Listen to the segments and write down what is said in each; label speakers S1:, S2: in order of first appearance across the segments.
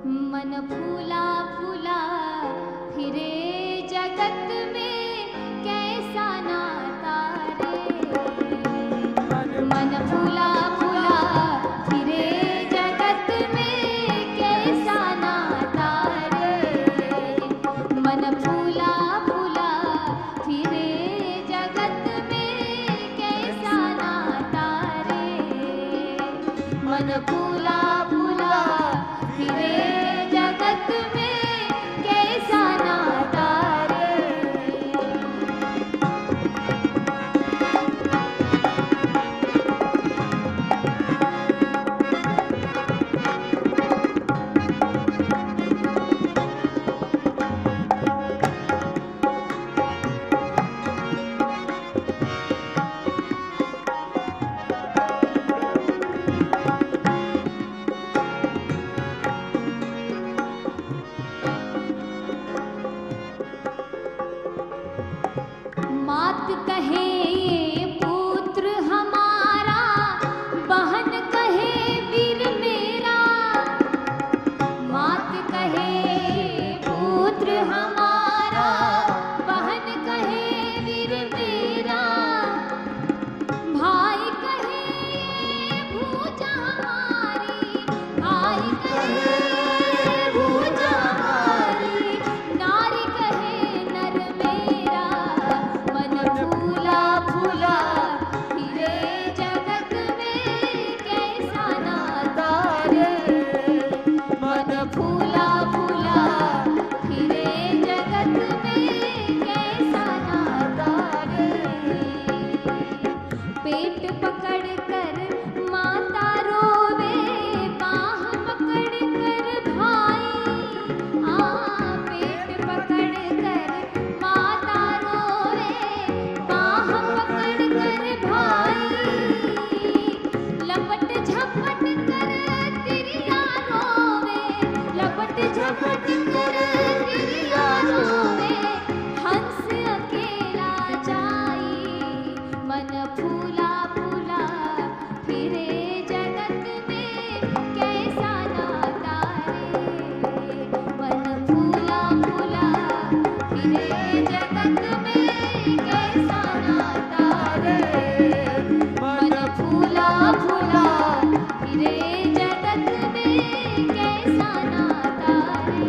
S1: मन फूला फूला फिरे जगत में कैसा नाता रे। मन फूला फूला फिरे जगत में कैसा नाता रे। मन फूला फूला फिरे जगत में कैसा नाता रे। मन फूला फूला फिरे जगत में कैसा नाता रे। मात कहे ये पुत्र हमारा, बहन कहे वीर मेरा। मात कहे पुत्र हमारा, बहन कहे वीर मेरा। भाई कहे भूजा हमारी, भाई कहे भूजा हमारी। नारी कहे नर मेरा। मन फूला फूला फिरे जगत में कैसा नाता रे। मन फूला फूला फिरे जगत में कैसा नाता रे। पेट पकड़ कर माता रोवे, बाह पकड़ कर भाई। हाँ, पेट पकड़ कर माता रोवे, बाह पकड़ कर भाई। लपट झपट कर तिरिया रोवे, लपट झपट कर तिरिया रोवे। हंस अकेला जाई। मन फूला फूला फिरे जगत में कैसा नाता रे। मन फूला फूला फिरे जगत में कैसा नाता रे। मन फूला फूला फिरे जगत में कैसा नाता रे।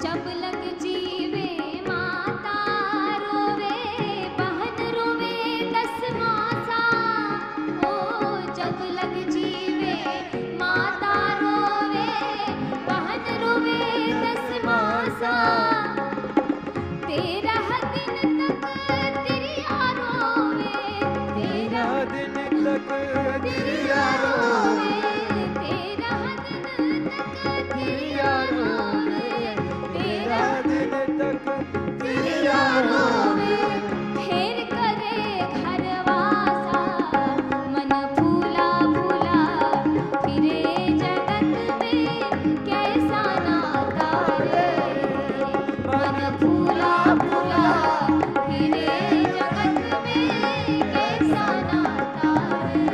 S1: जब लग जीवे माता रोवे, बहन रोवे 10 मासा। ओ जब लग जीवे माता रोवे, बहन रोवे 10 मासा। 13 दिन तक तिरिया रोवे, 13
S2: दिन तक तिरिया रोवे,
S1: 13 दिन तक तिरिया रोवे, 13
S2: दिन तक तिरिया रोवे।
S1: फेर करे घरवासा। मन फूला फूला फिरे जगत में कैसा नाता रे। मन फूला फूला फिरे जगत में कैसा नाता रे।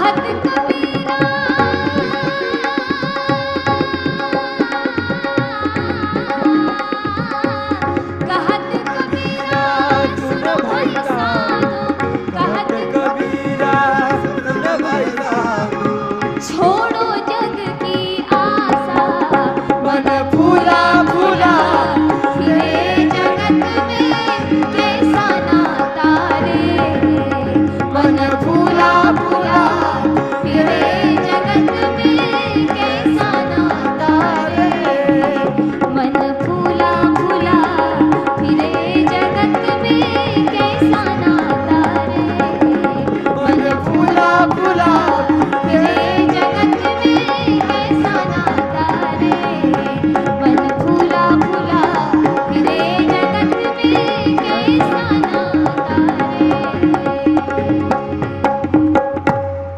S1: कहत कबीर।